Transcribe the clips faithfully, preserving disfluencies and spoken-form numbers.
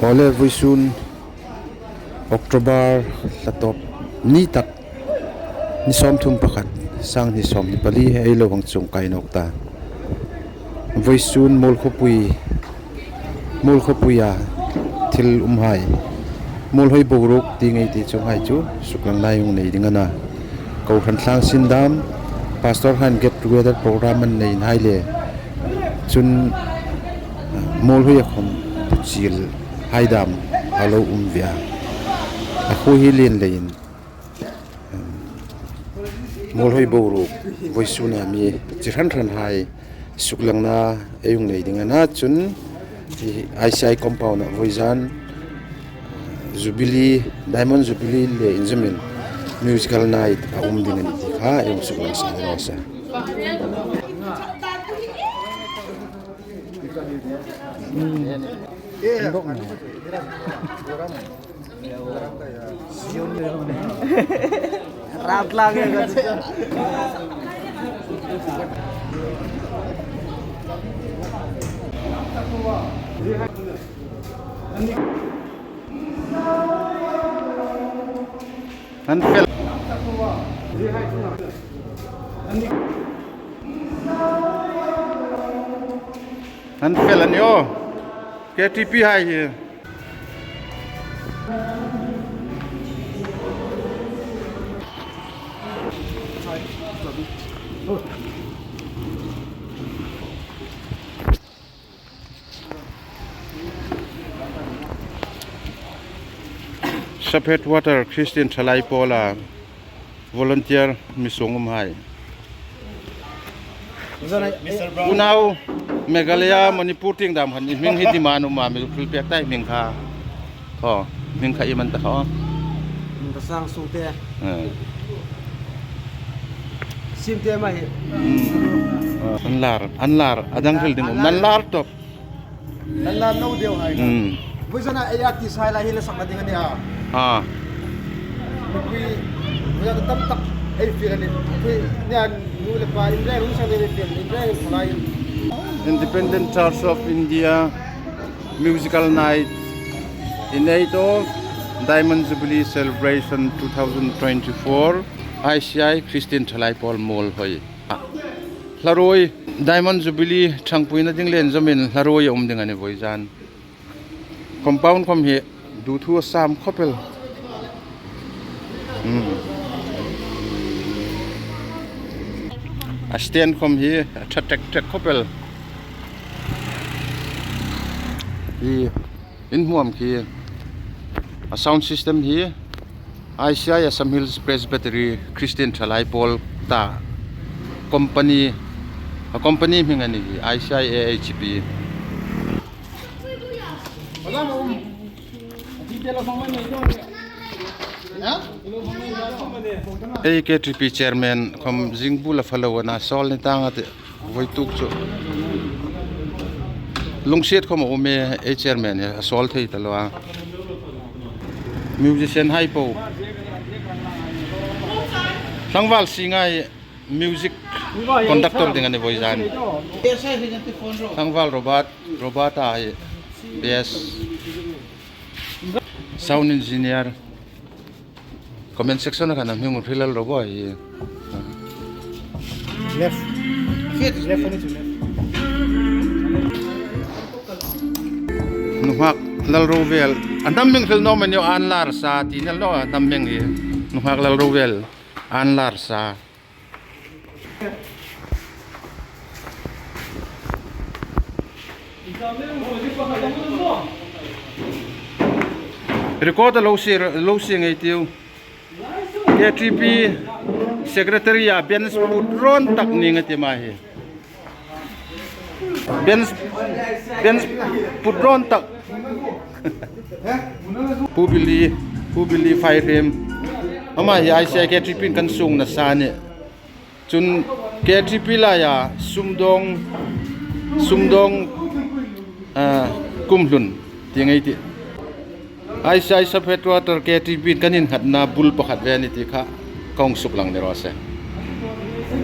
Awle, vawisun October hla tawp ni tak, ni sawmthum pakhat, sang hni sawmhni pali, ei lo hang chuong kai nawk ta. Vawisun Muolkhawpui, Muolkhawpuia thil umhai, Muolhoi boruok ti ngei ti chuonghai chu suklangna ei hung nei ding a na. Kohran tlang sin dam, Pastor han get together program an nei hai le. Chun, Muolhoia khawm puchil hai dam a lo um ve a. A khuo hi lien leiin, Muolhoi boruok vawisuna mi chi hran hran hai suklangna ei hung nei ding a na. Chun, I C I compound-a vawizan Jubilee, Diamond Jubilee le inzawmin musical night a um ding a nih ti kha ei hung suklang sa ding a nih. An fel. An fel a ni aw. K T P hai hi. Saphetwater Christian Thalai Pawl-a volunteer mi sung umhai. Unau, Meghalaya, Manipur tieng dam khan i hming hi demand um a, mi thil pek ta i hming kha. Thaw, hming kha iem an ta kha. Ka sang sung te. Eh. Sim te ma hi. Hmm. An lar, an lar, a dang thil ding um. An lar tawp. Nan la lo deu hai ka. Hmm. Vawisuna ei artist hai la hi la sakna ding a ni a. Ah. Mipui, vawisuna tam tak ei fiel a ni. Mipui, ni an nu le pa in reng hung sang ding ei fiel, in reng hung lai. Independent Church of India Musical Night in aid of Diamond Jubilee Celebration two thousand twenty-four, I C I Christian Thalai Pawl Muolhoi. Hlaroi, Diamond Jubilee ṭhangpuina ding le inzawmin hlaroi a um ding a ni vawizan. Compound khawm hi duthua sam khawp el. Hmm. A stand khawm hi a ṭha ṭek ṭek khawp el. Hi in hmuam khi a sound system hi I C I Assam Hills Presbytery Christian Thalai Pawl ta company, a company hming a ni hi, I C I A H P. Ei K T P chairman khawm zing bula falo ana sawl ni tang a ti. Voi tuk chu. Lungsiet khawm a um e, ei chairman hi a sawl thei ta lo a. Musician hai po. Tlangval Singai music conductor ding a ni vawizan. Tlangval Robert, Robert a hi bass. Sound engineer. Comment section-a khan a hming hrilal ro bo hi. Left. Left, only to left. Nunghak Lalrovel. A hnam hming hril naw mani an lar sa ti nel naw a hnam hming hi. Nunghak Lalrovel. An lar sa. Record a lo sie, lo sie ngei tiu. K T P secretary-a bench put rawn tak ni nga ti ma hi. Bench, bench put rawn tak. Pu Billy, Pu Billy Faihriem. Ama hi I C I K T P-in kan sung nasa a nih. Chun K T P laia sumdawng, sumdawng, ah, kum hlun ti ngei ti. I C I Saphetwater K T P-in kan innghatna bul pakhat ve a ni ti kha ka hung suklang ni raw se.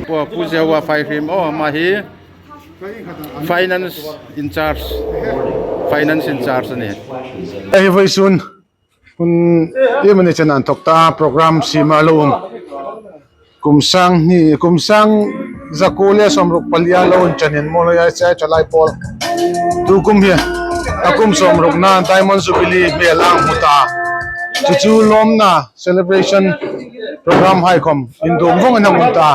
Pu, Pu Zewa Faihriem, aw, ama hi finance in charge. Finance in charge a nih. Ei, vawisun hun iemani chen an thawk ta, program siem a lo um. Kum sang hni, kum sang zakuo le sawmruk palia lo inchanin Muolhoi ICI Thalai Pawl tu kum hi a kum sawmrukna Diamond Jubilee hmel a hmu ta. Chu chu lawmna celebration program hai khom induom vawng an hang um ta.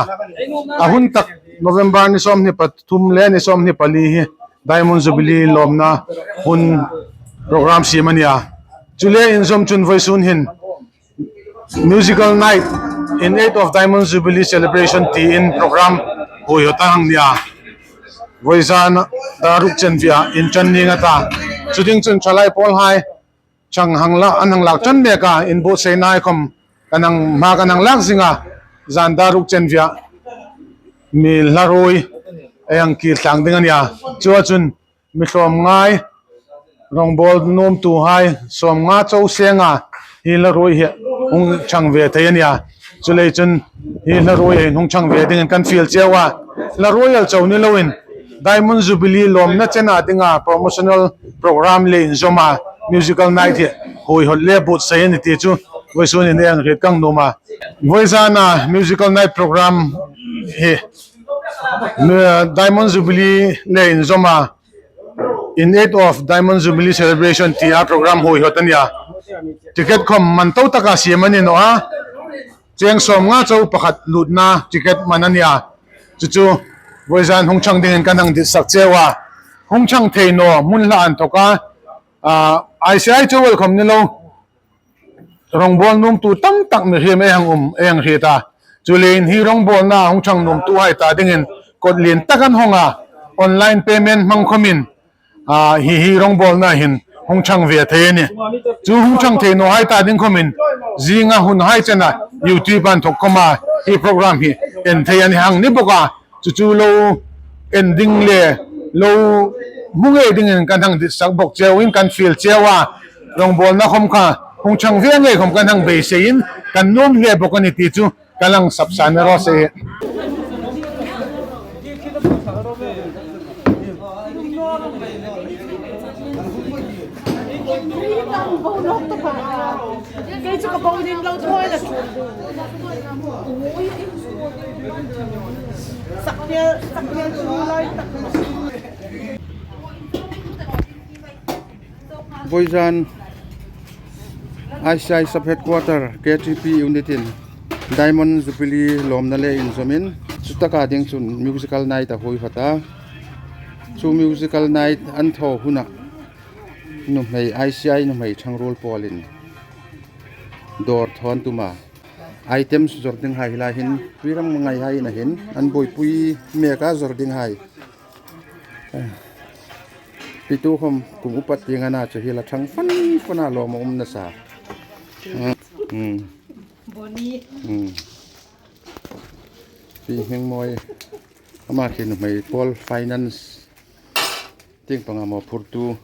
A hun tak November ni sawmhni pathum le ni sawmhni pali hi Diamond Jubilee lawmna hun program siem a nia. Chu le inzawm chun vawisun hin Musical Night in aid of Diamond Jubilee Celebration tiin program huoihawt a hang nia. Vawizan dar ruk chen via inchan ning a ta. Chu ding chun Thalai Pawl hai chang hang la, an hang lak ṭan mek a, inbuotsaina hai khom kan hang, hma kan hang lak zing a, zan dar ruk chen via mi hla ruoi ei hang kir thlang ding a nia. Chu a chun mi sawmnga, rawngbawl nuomtuhai sawmnga chau senga hi hla ruoi hi hung chang ve thei a nia. Chuleiin chun hi hla ruoi hi hung chang ve dingin kan fiel cheu a. Hla ruoi el chau ni loin Diamond Jubilee lawmna chena dinga promotional program le inzawma musical night hi huoihawt le buotsai a ni ti chu vawisun hin ei hang hriet ka nuom a. Vawizana musical night program hi, eh, Diamond Jubilee le inzawma in aid of Diamond Jubilee Celebration tia program huoihawt a nia. Ticket khom man to taka siem a ni naw a. Cheng sawmnga chau pakhat lutna ticket man a nia. Chu chu vawizan hung chang dingin kan hang ditsak cheu a. Hung chang thei naw hmun hla an thawk a. Ah, ICI chau el khom ni lo, rawngbawl nuomtu tam tak mihriem ei hang um, ei hang hriet a. Chuleiin hi rawngbawlna hung chang nuomtuhai ta dingin kawt lien tak an hawng a, online payment hmang khomin, a, hi, hi rawngbawlna hin hung chang ve thei a nih. Chu hung chang thei nawhai ta ding khomin zinga hunhai chena YouTube an thawk khoma hi program hi en thei a ni hang ni bawk a. Chu chu lo en ding le lo hmu ngei dingin kan hang ditsak bawk cheu in kan fiel cheu a. Rawngbawlna khom kha hung chang ve ngei khom kan hang beisei in kan nuom hle bawk a ni ti chu kan hang sapsan a raw se. Kei chu ka bo ding lo thaw la. Sakpial, sakpial chu lai tak. Vawizan ICI Sub Headquarter KTP Unit in Diamond Jubilee lawmna le inzawmin chu taka ding chun musical night a huoihawt a. Chu musical night an thaw huna nuhmei, ICI nuhmei ṭhangruol pawlin dawr thaw an tum a. Items zawr dinghai hi lai hin Pi Ramngaihai ina hin an buoipui mek a zawr dinghai. Pi tu khom kum upat tieng a na chu hi la ṭhang fan fan a lawm a um nasa. Hmm. Hmm. Pi Hmingmawi, ama khi nuhmei pawl finance tieng panga maw phurtu.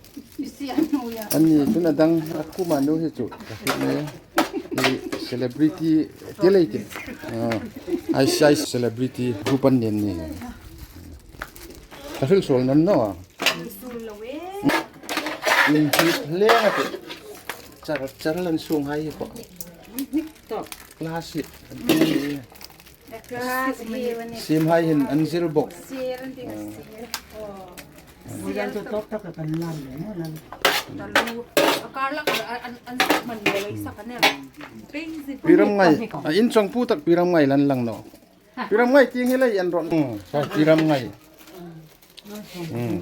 Ani chun a dang a kuma nu hi chu ka hriet mai a. Hi celebrity ti lei ti. Ah, ICI celebrity group an ni an ni. Ka hril suol nawn naw a. Inhriet hle a ti. Char, char lan sunghai hi pawh. Class hi. Simhai hin an zir bawk. Pi Ramngai, a in chawngpu tak Pi Ramngai lan lang naw. Pi Ramngai tieng hi lei an ron. Hmm, so Pi Ramngai. Hmm.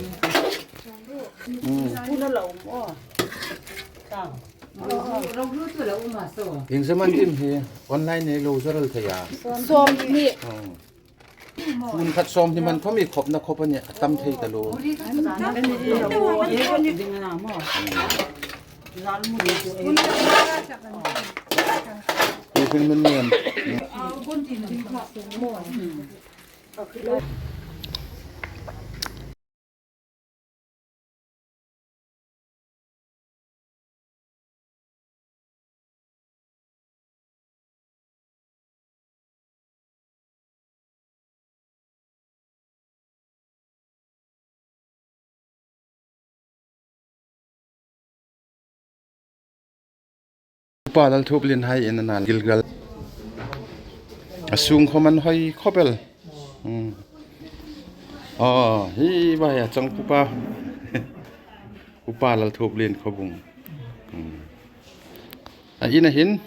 Hmm. Engzaman dim hi online nei lo zaral thei a. Sawmhni. Hmm. Hun khat sawmhni man khomi khopna khop a nih, a tam thei ta lo. Hi hin nun nen. Upa Lalthuplienhai in a na Gilgal. A sung khawm an hoi khawp el. Hmm. Aw, hi vai a chang pupa. Upa Lalthuplien Khawbung. Hmm. A ina hin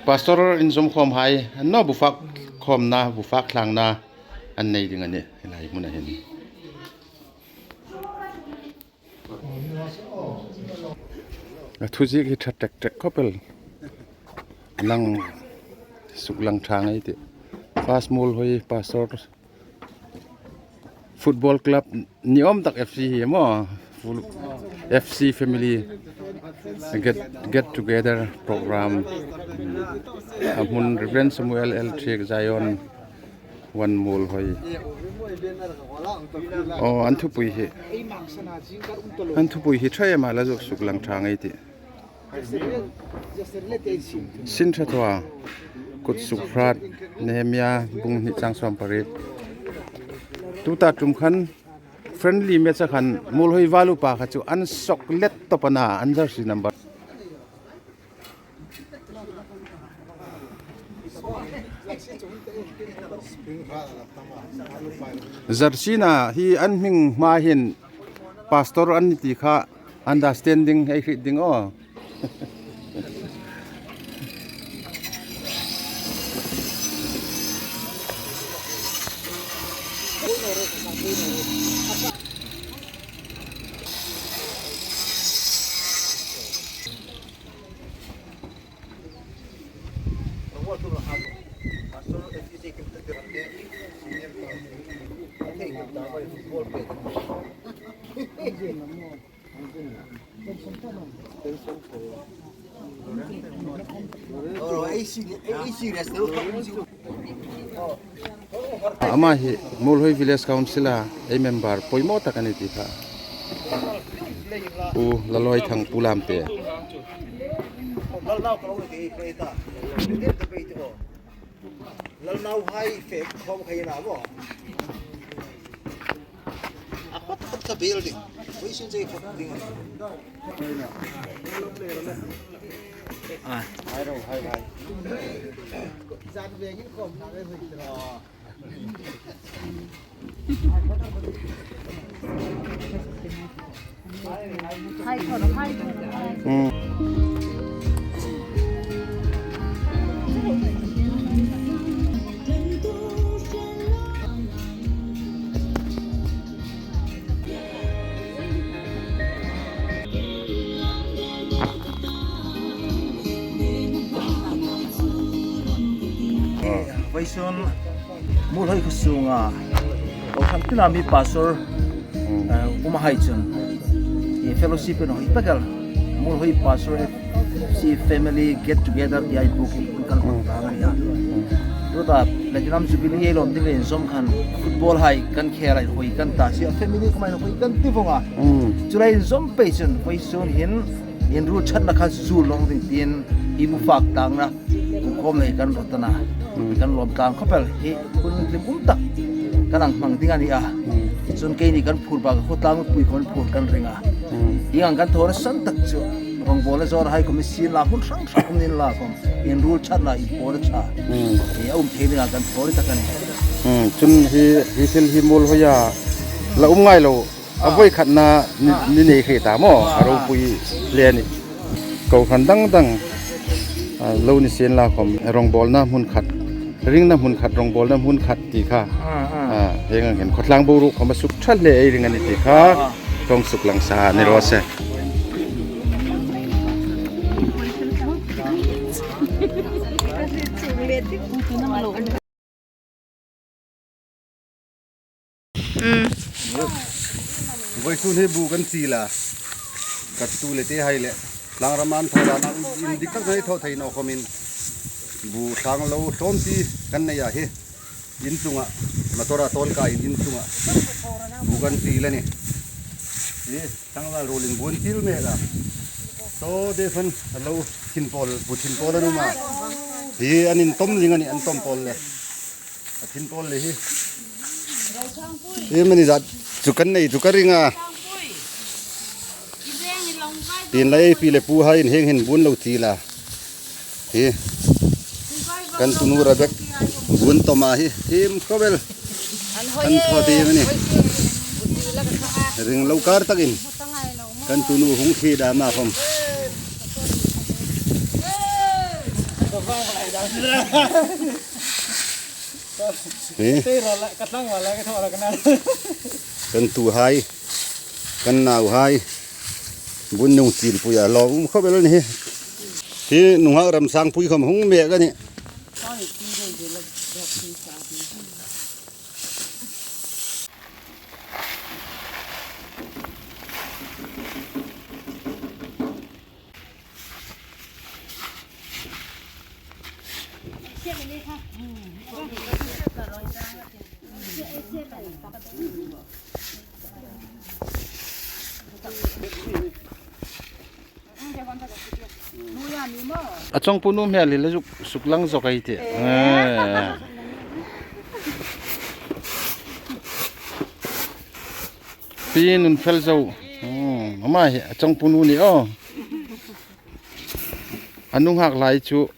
Pastor inzawmkhawmhai, an naw bu fak khawmna, bu fak thlangna an nei ding a nih, hi lai hmuna hin. A thu ziek hi ṭha tek tek khawp el. Lang, suk lang ṭha ngei tih. First Muolhoi Pastor Football Club ni awm tak F C hi maw. Full F C family get, get together program. A hmun Reverend Samuel L Thiek Zion One Muolhoi. Oh, an thupui hi. An thupui hi ṭha em a, la zuk suk lang ṭha ngei tih. Sin ṭha thaw a, kut suk hrat, Nehemia bung hni chang sawm pariet. Tuta ṭum khan friendly match a khan Muolhoi Val Upa kha chu an sawk let tawp a na, an jersey number. Jersey na hi an hming hma hin pastor an ni ti kha understanding ei hriet ding aw. Ama hi Muolhoi Village Council-a ei member poimaw tak a ni ti kha. Pu Lalhoi Thang, Pu Lamte. Lalnauhai fe khawm khai na maw. A hot hot ka building. Koi sin che khawm ding. Ah, hai ro, hai, hai. Zan vengin khawm na ve hoi. Hmm. Vawisun Muolhoi khuo sunga kohran tina mi pastor, hmm, eh, umhai chun, i fellowship-in hoi tak el, Muolhoi Pastor F C family get together ti ei booking kan hmang ta a nih a. Hmm. Tuta Platinum Jubilee ei lawm ding le inzawm khan football hai kan khel a, hoi kan ta si a, family khawm hai hoi kan ti vawng a. Hmm. Chu lai inzawm pei chun vawisun hin inruolṭhatna kha zuol naw ding tiin i bu fak tangna, bu khawm lei kan rawt a na. Hmm. Kan lawm tlang khawp el hi hun hlim um tak kan hang hmang ding a nih a. Hmm. Chun keini kan phur bak, khawtlang pui khawm phur kan ring a. Hmm. Hieng ang kan thaw san tak chu rongbawlna zawr hai khawm ni sien la, hmun hrang hrang khawm ni inla khawm inruolṭhatna, inpawlna ṭha, hmm, hi a um thei dinga kan thaw ni tak a nih. Hmm. Chun hi, hi thil hi Muolhoia la um ngai lo. A voi khatna ni, ni nei hre ta maw, a ropui le a nih. Kohran dang dang, a, lo ni sien la khawm, rongbawlna hmun khat, ringna hmun khat, rongbawlna hmun khat ti kha. A, hieng ang hin khawtlang boruok khawm a suk ṭha hle ei ring a nih ti kha, kong suk lang sa ni raw se. Mm. Vawisun hi bu kan chil a. Kattu le tehai le. Tlangram an thaw dan a indik tak ei thaw thei naw khawmin bu tlang lo tlawm ti kan nei a hi. In chunga, motor-a tawl ka in, in chunga bu kan chil a nih. Hi. Tlangval ruolin bu an chil mek a. Saw de san a lo thin pawl, bu thin pawl an um a. Hi an intawm zing a nih, an tawm pawl le. A thin pawl le hi. Hi mani zat chu kan nei chu ka ring a. Tin lai pi le pu hai in hieng hin bu an lo chil a. Hi, kan tunu Rebek, gun toma hi, him khawvel. An thaw ti mani. Ring lo kar takin. Kan tunu hung khi da ma khom. Hi. Kan tuhai, kan nauhai, bun nung chil puia lo um khawvel ni hi. Hi nunghak ram sang pui khom hung mek a ni. A chawngpu nu hmel hi la zuk suklang zawk ei tih. Eh. Pi nun fel zo. Hmm, ama hi a chawngpu nu ni aw. A nunghak lai chu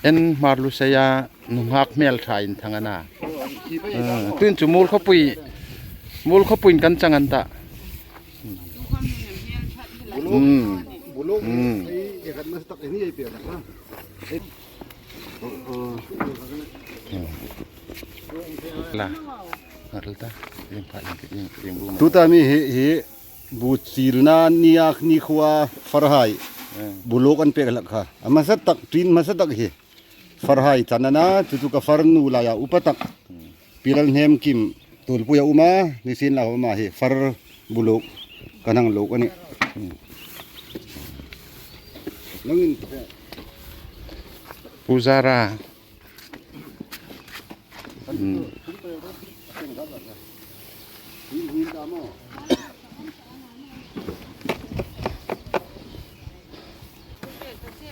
en hmar lu seia nunghak hmel ṭha in thang a na. Ah, tuin chu mul khawpui, mul khawpuiin kan chang an ta. Hmm. Hmm. La. Tuta mi hi, hi bu chilna nia ni khuoa farhai. Hmm. Buluk an pek hlak kha. A hmasa tak, ṭin hmasa tak hi. Farhai chan a na, chu chu ka far nu laia upa tak. Hmm. Pi Lalhnemkim Tulpuia um a, nisienla ama hi far buluk kan hang luk a nih. Hmm. Nangin Pu Zara. Hmm.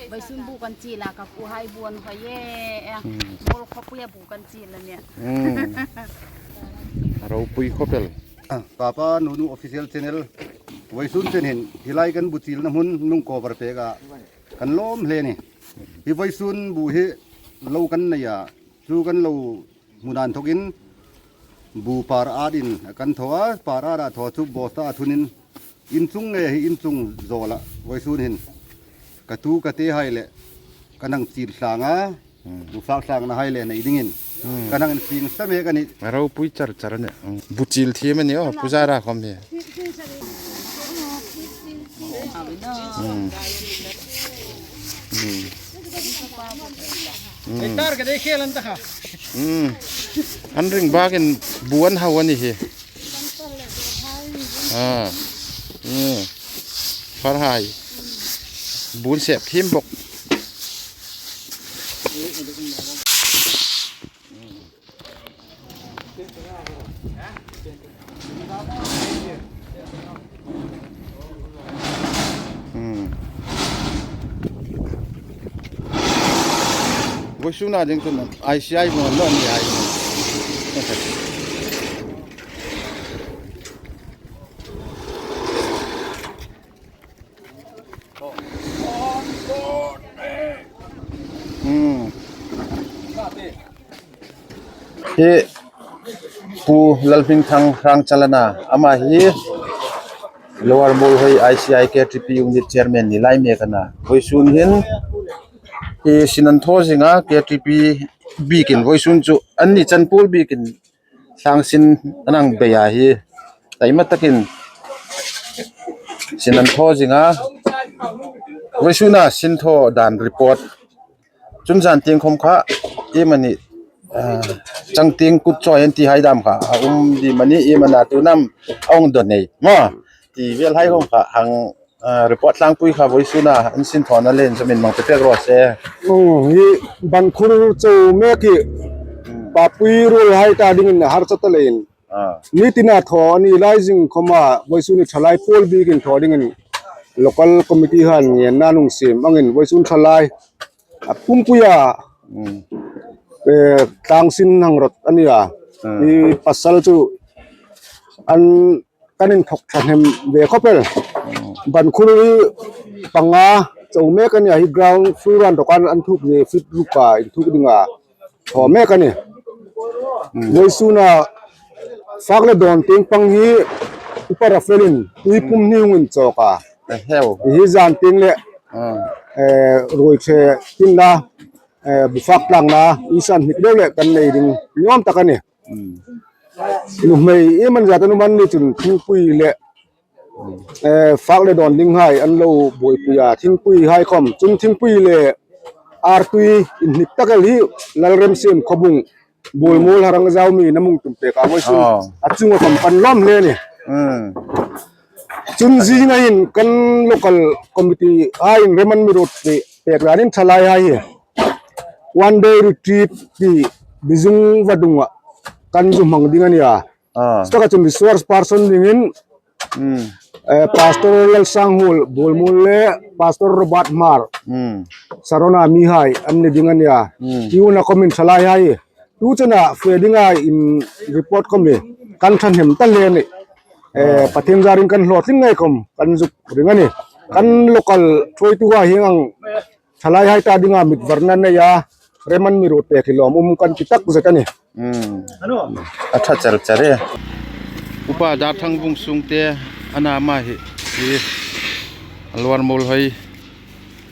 Vawisun bu kan chil a ka pu hai bu an hoi e. Hmm. Mul khawpuia bu kan chil a nih. Hmm. A ropui khawp el. Ah, Papa Nunu Official Channel. Vawisun chen hin, hi lai kan bu chilna hmun nung cover pek a. Kan lawm hle ni. Hi vawisun bu hi lo kan nei a. Chu kan lo hmu dan thokin bu par atin kan thaw a, par ata thaw chu bosta a thunin in chung nge hi in chung zawla vawisun hin ka tu ka te hai le kan hang chil tlang a, hmm, bu fak tlangna hai le nei dingin, hmm, kan hang insing sa mek a nih. A ropui char char a nih. Hmm. Bu chil thiem a nih aw, Pu Zara khom hi. Hmm. Hmm. Hmm. Hectare ka dei khel an ta kha. Hmm. An ring bakin bu an hau a ni hi. Ah. Hmm. Farhai. Bu an sep thiem bok. Hmm. Vawisun a ding chun I C I mo lo ni ai. Hmm. Hi Pu Lalhmingthang Rangchal a na, ama hi Lower Muolhoi I C I K T P Unit Chairman ni lai mek a na. Vawisun hin hi sin an thaw zing a, K T P bikin vawisun chu an ni chan pul bikin thlangsin an hang bei a hi. Taima takin sin an thaw zing a. Vawisun a sin thaw dan report. Chun zan tieng khom kha, iemani, ah, chang tieng kut chawi an ti hai dam kha, a um di mani iemani tu nam a hung dawn nei. Ma, ti vel hai khom kha, hang, ah, report tlangpui kha vawisun a, an sin thawna le inzawmin hmang pe pek raw se. Oh, hi Bankhur chu mek hi, hmm, papui ruol hai ta dingin harsa ta leiin. Ah. Ni tina thaw a ni lai zing khoma, vawisun hi thalai pawl bikin thaw dingin local committee han ngenna nung siem angin vawisun thalai a pumpuia, hmm, eh, tlangsin hang rawt a nia. Hmm. Hi pasal chu an kan inthawk thahnem ve khawp el. Hmm. Bankhur hi panga, Chau mek a nih a, hi ground floor an rawk an, an thuk ze fit ruka inthuk dinga thaw mek a nih. Hmm. Vawisuna fak le dawn tieng pang hi Upa Raphael-in tui pum hni hung inchawk a. A heu. Hi zan tieng le, ah, eh, ruoi che tin la, eh, bu fak tlangna, isan hnik deu le kan nei ding nuom tak a nih. Hmm. Nuhmei iem an zat an um an ni chun thingpui le, eh, fak le dawn dinghai an lo buoipui a, thingpuihai khawm. Chun thingpui le artui inhnik tak el hi Lalremsiem Khawbung, Buolmuol Harangzau mi na mung tum pek a, vawisun, oh, a chunga khawm kan lawm hle a nih. Hmm. Chun zinga hin kan local committee-hai in rem an mi ruot pek, pek danin thalaihai hi one day retreat ti Bizung vadunga kan zu hmang ding a nih a. Ah. Staka chun resource person dingin, hmm, eh, Pastor Lalsanghuol Buolmuol le Pastor Robert Hmar, hmm, Sarona mihai an ni ding a nih a. Hmm. Hi huna khawmin thalaihai hi tu chena fe dinga in report khawm hi kan thahnem ta hle a nih. Eh, ah, Pathien zarin kan hlawtling ngei khawm kan zuk ring a nih. Kan local thuoituhai hieng ang thalaihai ta dinga mitvarna nei a, rem an mi ruot pek hi lawm um kan ti takzet a nih. Hmm. A ṭha char char e. Upa Darthangvung Sungte a na, ama hi, hi Lower Muolhoi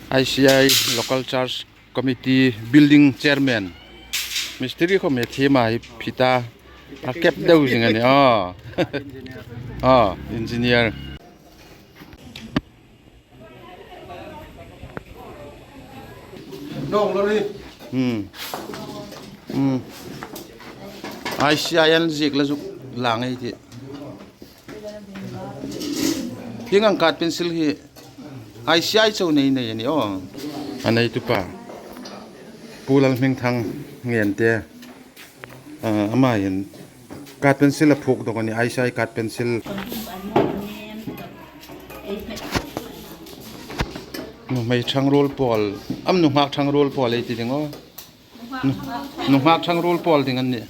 I C I Local Church Committee Building Chairman. Mistiri khawm hi thiem a, hi phita a kep deu zing a nih. Oh. Oh, engineer. Hmm. Hmm. I C I an ziek la zuk lang ei tih. Hieng ang cut pencil hi I C I chau nei nei a nih aw. A neitupa Pu Lalhmingthang Ngente. Ah, ama hin cut pencil a phuok dawk a nih, I C I cut pencil. Nuhmei ṭhangruol pawl, am nunghak ṭhangruol pawl ei ti ding aw. Nu-, nunghak ṭhangruol pawl ding an nih.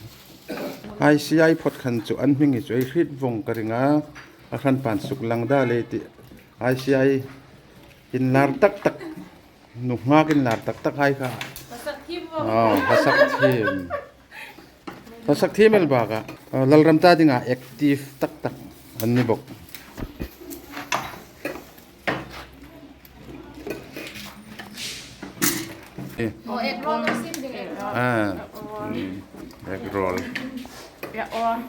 I C I phawt khan chu an hming hi chu ei hriet vawng ka ring a, a hranpa suklang dal ei tih. I C I inlar tak tak. Nunghak inlar tak tak hai kha. Hla sak thiem. Oh, hla sak thiem. Hla sak thiem el bak a. Oh, Lalram ta dinga active tak tak an ni bawk. Eh. Oh, egg roll an sim ding. Ah. Hmm. Egg roll. Ya, oh.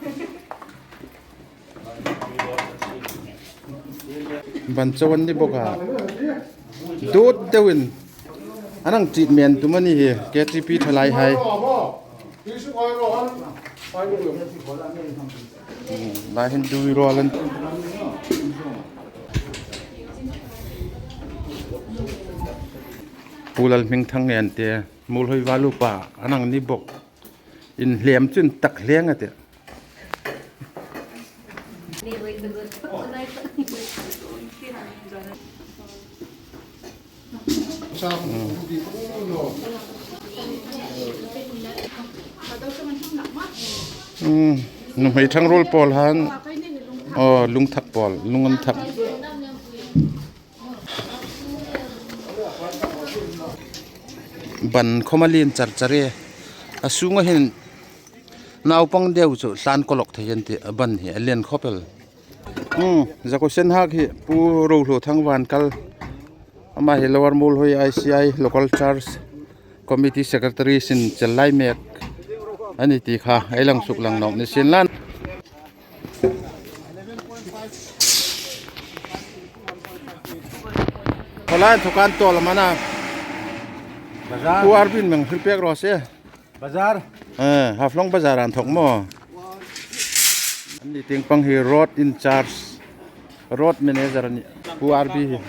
Ban chau an ni bawk a. Dut deuin an hang treatment tum a ni hi, K T P thalaihai. Hmm, lai hin dui ruol an. Pu Lalhmingthang Ngente, Muolhoi Valupa an hang ni bawk. Inhlem chu intak hle a tih. Hmm. Hmm. Nuhmei ṭhangruol pawl han. Oh, lungthak pawl, lung an thak. Ban khawm a lien char char e. A sunga hin naupang deu chu tlan kawlawk thei an tih, a ban hi a lien khawp el. Hmm, Zakusen hak hi Pu Rohlu Thangvankal. Ama hi Lower Muolhoi I C I Local Church Committee Secretary sin chel lai mek a ni ti kha ei lang suklang nawk ni sien lan. Khawlai an thawk an tawl am a na? Bazar. Pu Arbin mi hang hril pek raw se. Bazar. Eh, Haflong Bazar an thawk maw? An ni tieng pang hi road in charge, road manager a nih, Pu Arbi hi.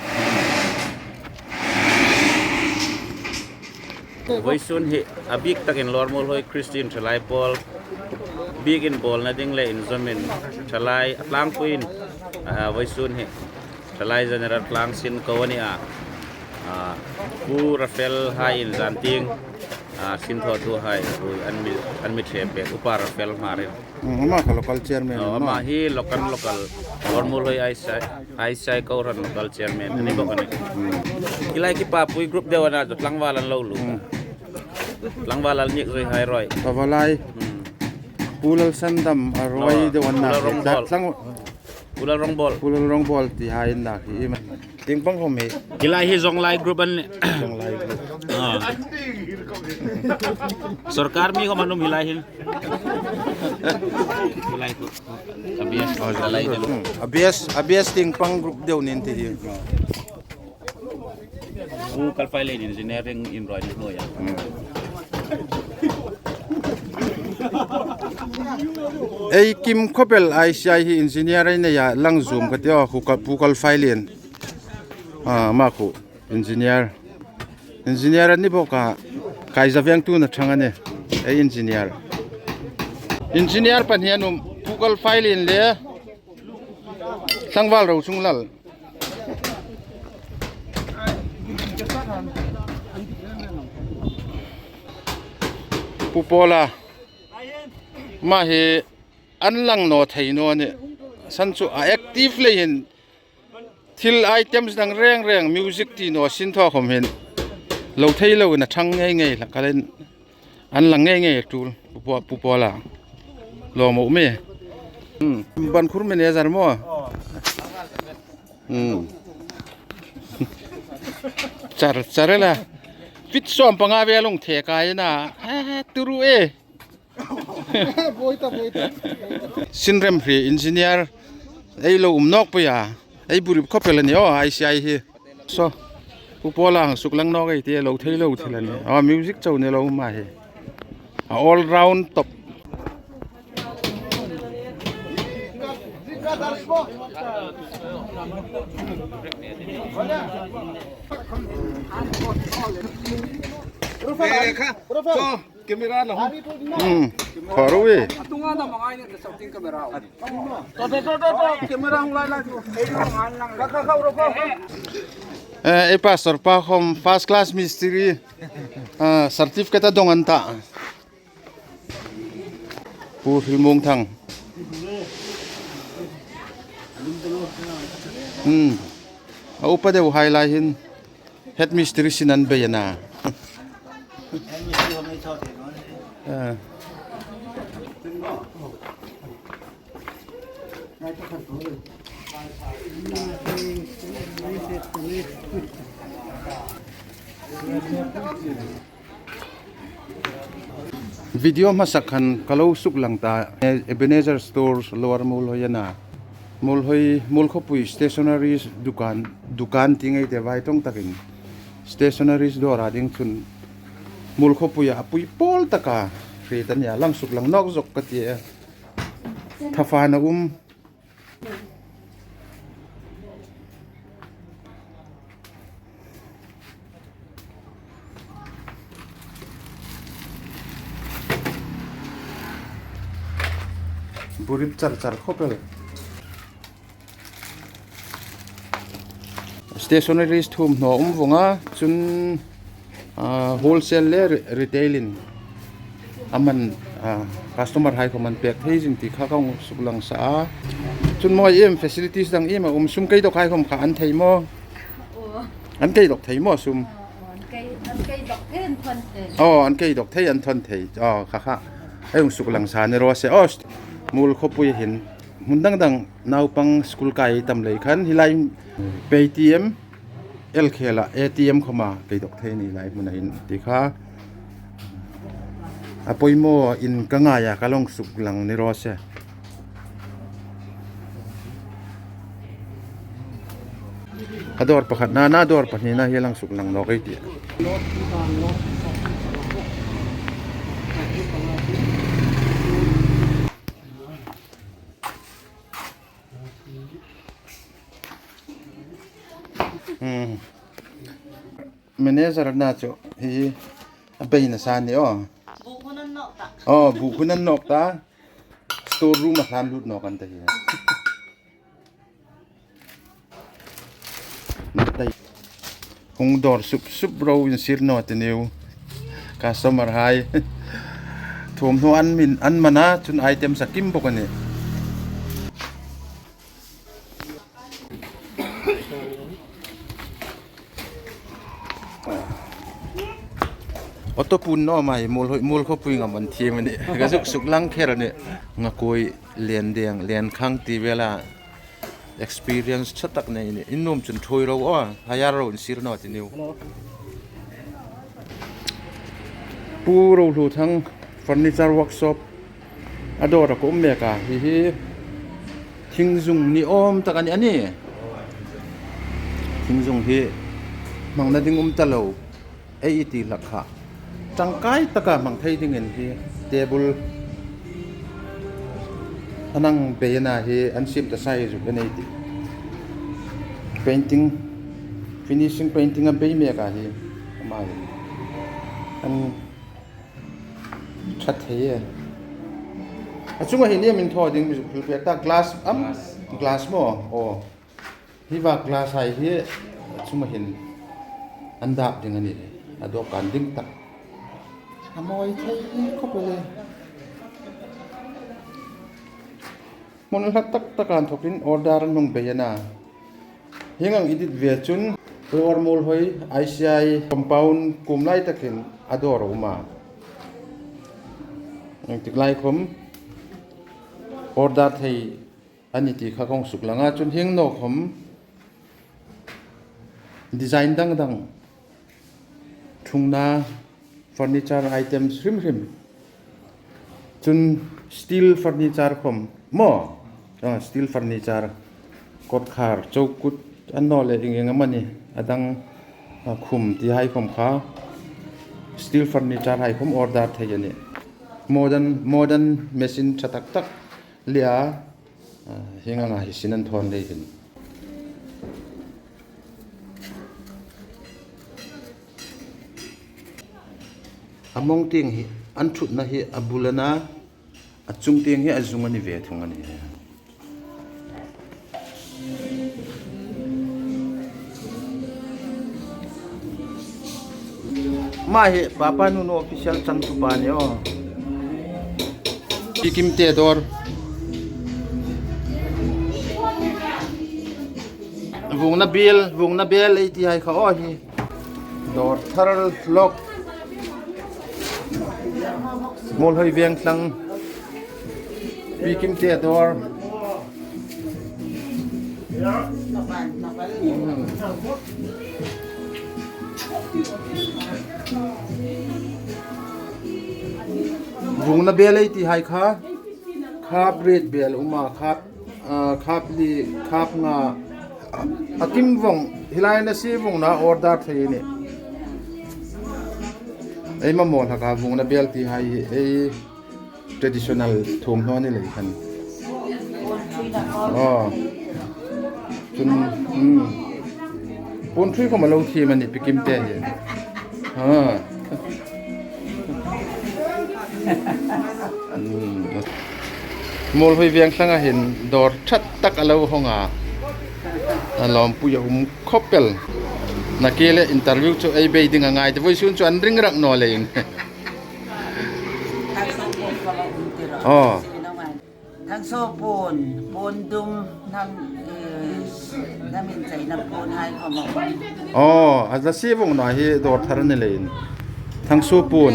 Vawisun hi a bik takin Lower Muolhoi Christian thalai pawl biekin bawlna ding le inzawmin thalai a tlangpuiin, ah, vawisun hi thalai general tlang sin ko a ni a. Ah, Pu Raphael hai in zan tieng, ah, sinthawtuhai ruoi an mi, an mi ṭhe pek Upa Raphael Hmar in. Hmm, ama kha local chairman. Oh, ama hi local, local Lower Muolhoi I C I, I C I kohran local chairman a ni bawk a nih. Hmm. Hi lai khi Papui group deu a na chu tlangval an lo lût. Hmm. Tlangval an nik zui hai ruoi. Pavalai. Hmm. Pu Lalsandam a ruoi deu an na. Pu Lalrongbol. Tlang Pu Lalrongbol. Pu Lalrongbol ti hai an na khi i man. Tieng pang khom hi. Hi lai hi Zonglai group an. Zonglai group. Ah. Sorkar mi khom an um hi lai hin. Hi lai khu. A B S. Oh, a B S, a B S tieng pang group deu nih ti hi. Pu Kalfailien engineering in ruoi ni no ya. Hmm. Ei Kim Khawbel I C I hi engineer ei nei a lang zoom ka ti a, khu ka Pu Kalfailien. Ah, ama khu engineer. Engineer a ni bawk a, Kaizavengtu na thang a nih. Ei engineer. Engineer pahni an um, Pu Kalfailien le Tlangval Rochunglal. Pu Paula. Ama hi an lang naw thei naw a nih. San chu a active lei hin thil items dang reng reng music ti naw sin thaw khom hin lo thei lo in a thang ngei ngei hlak a leh. An lang ngei ngei tul, Pu Paw-, Pu Paula. Lawm a um e. Hmm. Bankhur manager maw? Hmm. Char, char la. Fit sawm panga vel a hung thei ka ina. Ha, ha, turu e. Boita, boita. Sinrem hi engineer. Ei lo um nawk pui a. Ei Burip Khawbel a ni aw, I C I hi. So, Pu Paula hang suklang nawk ei ti lo thei lo thil a nih. A music chau ni lo ma hi. A all round top. Camera na hung. Hmm. Khawruoi. Atunga na mangai ne shooting camera. To, to, to, to, to. Camera hung lai lai. Ka, ka, ka, ro, ka, ka. Eh, ei pastor pa khom first class mistiri. Ah, certificate a dong an ta. Pu Hrilmungthang. Hmm. A upa deu hai lai hin. Headmistress-in an bei a na. Ah. Video hmasa khan ka lo suklang ta, Ebenezer Stores, Lower Muolhoi a na. Muolhoi, Muolkhawpui stationery dukan, dukan ti ngei te vai tawng takin stationery dawra ding chun Muolkhawpui a pui pawl taka hriet a nia, lang suklang nawk zawk ka ti a. Thafan a um. Burip char char khawp el. Stationeries thum hnaw um vawng a, chun, ah, wholesale le re-, retail-in a man, ah, customer hai khawm an pek thei zing ti kha ka hung suklang sa a. Chun maw em facilities dang em a um, sum kei dawk hai khawm kha an thei maw? Aw. An kei dawk thei maw sum? Aw, aw, an kei, an kei dawk thei, an thawn thei. Aw, an kei dawk thei, an thawn thei. Aw, kha kha. Ei hung suklang sa ni raw se. Aw, Muolkhawpui hin hmun dang dang naupang school kai tam lei khan hi lai Paytm, el khela A T M khawma kei dawk thei ni lai hmuna hin ti kha. A poimaw in ka ngai a, ka lo hung suklang ni raw se. A dawr pakhatna, na dawr pahnina hi a lo hung suklang nawk ei tih. Hmm. Manager-na chu hi a beina sa ni aw. Buh hun an nawk ta. Aw, buh hun an nawk ta. Store room-a hlan lut nawk an ta hi. Hung dawr sup sup ro, insir naw ti niu. Customer hai. Thuomhnaw an min, an man a, chun item sa kim bawk a nih. Tawpun naw mai, Muolhoi, Muolkhawpui ngam an thiem a nih. Ka zuk suklang kher a nih. Ngakui, Liandeng, Liankhang ti vela experience ṭha tak nei a nih. In nuom chun ṭhuoi ro aw, hire ro, insir naw ti niu. Pu Rohluthang Furniture Workshop a dawra ka um mek a, hi hi thingzung ni awm tak a nih a nih. Thingzung hi hmangna ding um ta lo. Ei ti hlak kha. Ṭangkai taka hmang thei dingin hi table a nang bei a na hi an siem ta sa hi zuk en ei tih. Painting, finishing painting a bei mek a hi. Ama hin. An ṭha thei e. A chunga hi ni min thaw ding mi zuk thil pek ta glass am? Glass. Glass maw? Aw. Hi va glass hai hi chunga hin an dap ding a nih. A dawkan ding tak. A mawi thei khawp el e. Hmun hla tak taka inthawkin order an hung bei a na. Hieng ang i dit ve chun Lower Muolhoi I C I compound kuom lai takin a dawr a um a. Engtik lai khawm order thei a ni ti kha ka hung suklang a, chun hieng naw khawm design dang dang, ṭhungna furniture items hrim hrim, chun steel furniture khawm maw, ah, steel furniture, kawtkhar, chokut, an naw leh eng eng amani, a dang, ah, khum ti hai khawm kha steel furniture hai khawm order thei a nih. Modern, modern machine ṭha tak tak leh a, ah, hieng anga hi sin an thawn lei hin. A mawng tieng hi an ṭhutna hi a bul a na, a chung tieng hi a zung a ni ve thung a nih. Ama hi Papa Nunu Official changtupa a nih aw. Pi Kimte dawr. Vungna bel, vungna bel ei ti hai kha aw hi. Dawr thar lawk. Muolhoi Vengthlang. Pi Kimte dawr. Vungna bel ei ti hai kha. Khap riet bel a um a, khap, ah, khap li, khap nga. A kim vawng, hi lai na si vawng na order thei a nih. Ei mamaw hlaka vungna bel ti hai, ei traditional thuomhnaw ni lei khan. Aw. Chun, hmm. Puon ṭhui khawm a lo thiem a nih Pi Kimte hi. Ha. Hmm. Muolhoi Vengthlanga hin dawr ṭha tak a lo hawng a. A lawmpui a um khawp el. Nakie le interview chu ei bei ding a ngai te, vawisun chu an ring rak naw leiin. Aw. Thangsaw puon, puon dum, hnam, eh, hnam incheina puon hai khawm a um. Aw, a za si vawng naw hi dawr thar a ni leiin. Thangsaw puon.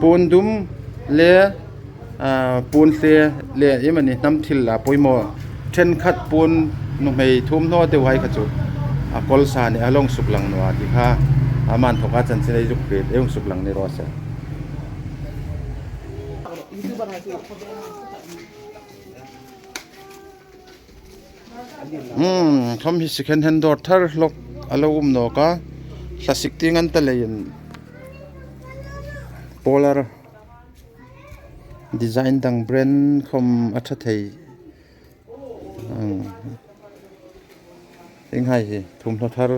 Puon dum le, ah, puon hle le, iem a ni hnam thil a poimaw. Ṭhenkhat puon nuhmei thuomhnaw deu hai kha chu a kawl sa ni a, lo hung suklang naw a ti kha. Ama inthawka chanchin ei zuk hriet, ei hung suklang ni raw se. Hmm, khawm hi second hand dawr thar hlawk a lo um nawk a. Hlasik tieng an ta leiin. Polar design dang brand khawm a ṭha thei. Hmm. Hieng hai hi, thuomhnaw thar.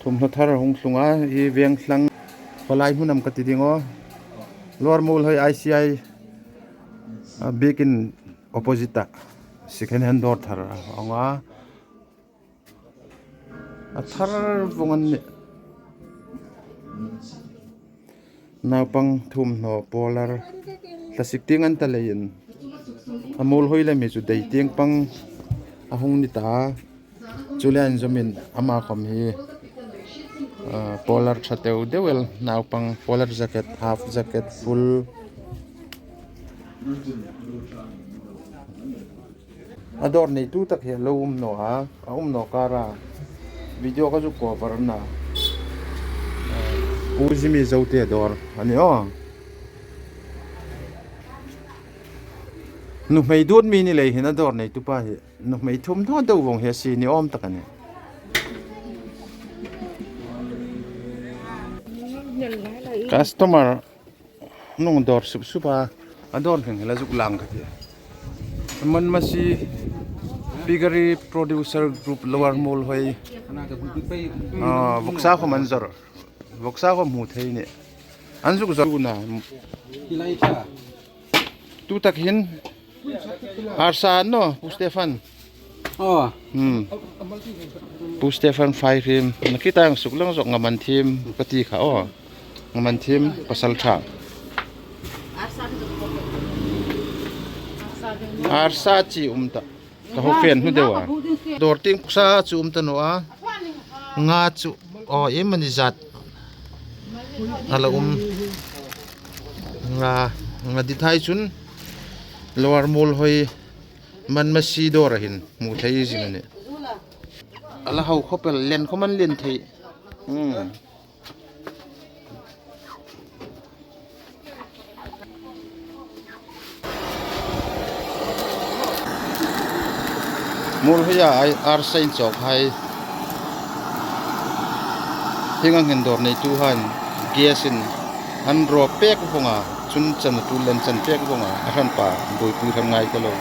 Thuomhnaw thar a hung tlung a, hi Vengthlang. Khaw lai hmun am ka ti ding aw. Lower Muolhoi I C I, a, biekin opposite a. Second hand dawr thar a hawng a. A thar vawng an nih. Naupang thuomhnaw Polar. Hlasik tieng an ta leiin. A Muolhoi lem hi chu dei tieng pang a hung ni ta. Chu le inzawmin ama khawm hi Ah, polar ṭha deu deu el, naupang polar jacket, half jacket, full. A dawr neitu tak hi a lo um naw a, a um naw kara video ka zuk cover na. Ah, Pu Jimmy Zote dawr a ni aw. Nuhmei dut mi ni lei hin a dawr neitu pa hi. Nuhmei thum thaw deu vawng hi a si ni awm tak a nih. Customer nung dawr sup sup a, a dawr hming hi la zuk lang ka ti. Manmasi Piggery Producer Group Lower Muolhoi. Ah, vawksa khawm an zawr. Vawksa khawm hmu thei ni. An zuk zawr na. Tu tak hin arsa naw, Pu Stefan. Aw. Hmm. Pu Stefan Faihrim, na kitang suk lang zawk ngaman thim ka ti kha aw. Ngaman thim pasal ṭha. Arsa chi um ta. Ka hawng fe hnu deu a. Dawr tieng paksa chu um ta naw a. Nga chu, aw, em a ni zat. A la um. Nga, nga dit hai chun Lower Muolhoi Manmasi dawr a hin hmu thei zing a nih. A la hau khawp el, lien khawm an lien thei. Hmm. Muolhoia arsa inchawk hai. Hieng ang hin dawr neituhaiin gas in an raw pek vawng a, chun chan a tul an chan pek vawng a, a hranpa buoipui hran ngai ta lo.